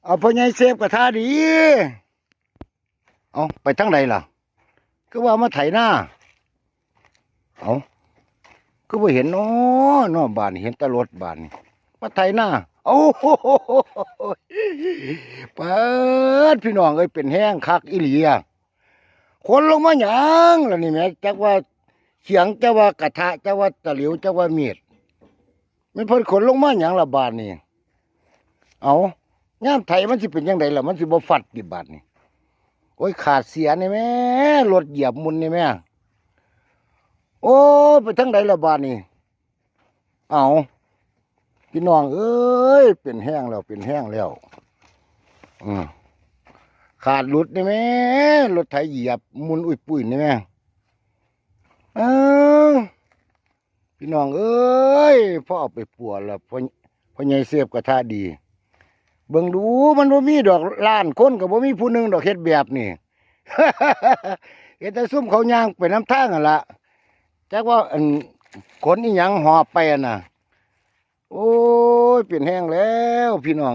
ເອົາ ພໍ່ໃຫຍ່ເຊບກະທາດີ. ເອົາ ໄປທາງໃດລະ? ຄືວ່າມາໄຖນາ. ເອົາ ຄືບໍ່ເຫັນນໍເນາະ ບາດນີ້ເຫັນແຕ່ລົດບາດນີ້ ມາໄຖນາ. ໂອ້ໂຫ ປາດ ພີ່ນ້ອງເອີຍ ເປັນແຮງຄັກອີ່ຫຼີອະ. ຂົນລົງມາຫຍັງລະນີ້ແໝ? ຈັກວ່າຂຽງ ຈັກວ່າກະທະ ຈັກວ່າຕະຫຼິວ ຈັກວ່າມີດ ແມ່ນເພິ່ນຂົນລົງມາຫຍັງລະບາດນີ້? ເອົາ ຍາມໄຖມັນຊິເປັນຈັ່ງໃດລະ? ມັນຊິບໍ່ຟັດຕິບາດນີ້? ໂອ້ຍ ຂາດເສຍນີ້ແໝ ລົດຢຽບໝຸ່ນນີ້ແໝ. ໂອ້ຍ ໄປທາງໃດລະບາດນີ້? ເອົາ ພີ່ນ້ອງເອີຍ ເປັນແຮງແລ້ວ ເປັນແຮງແລ້ວ. ອື ຂາດຫຼຸດນີ້ແໝ ລົດໄຖຢຽບໝຸ່ນອຸ້ຍປຸ້ຍນີ້ແໝ. ເອີ ພີ່ນ້ອງເອີຍ ພໍເອົາໄປປົວແລ້ວ ພໍ່ ພໍ່ໃຫຍ່ເຊບກະທະດີ. ເບິ່ງດູ ມັນບໍ່ມີດອກ ລ້ານຄົນກໍບໍ່ມີຜູ້ໜຶ່ງດອກເຮັດແບບນີ້. ເຫັນແຕ່ຊຸມເຂົາຍ່າງໄປນຳທາງຫັ້ນລະ ຈັກວ່າ ອັນ ຂົນອີ່ຫຍັງຫອບໄປຫັ້ນນະ. ໂອ້ຍ ເປັນແຮງແລ້ວ ພີ່ນ້ອງ.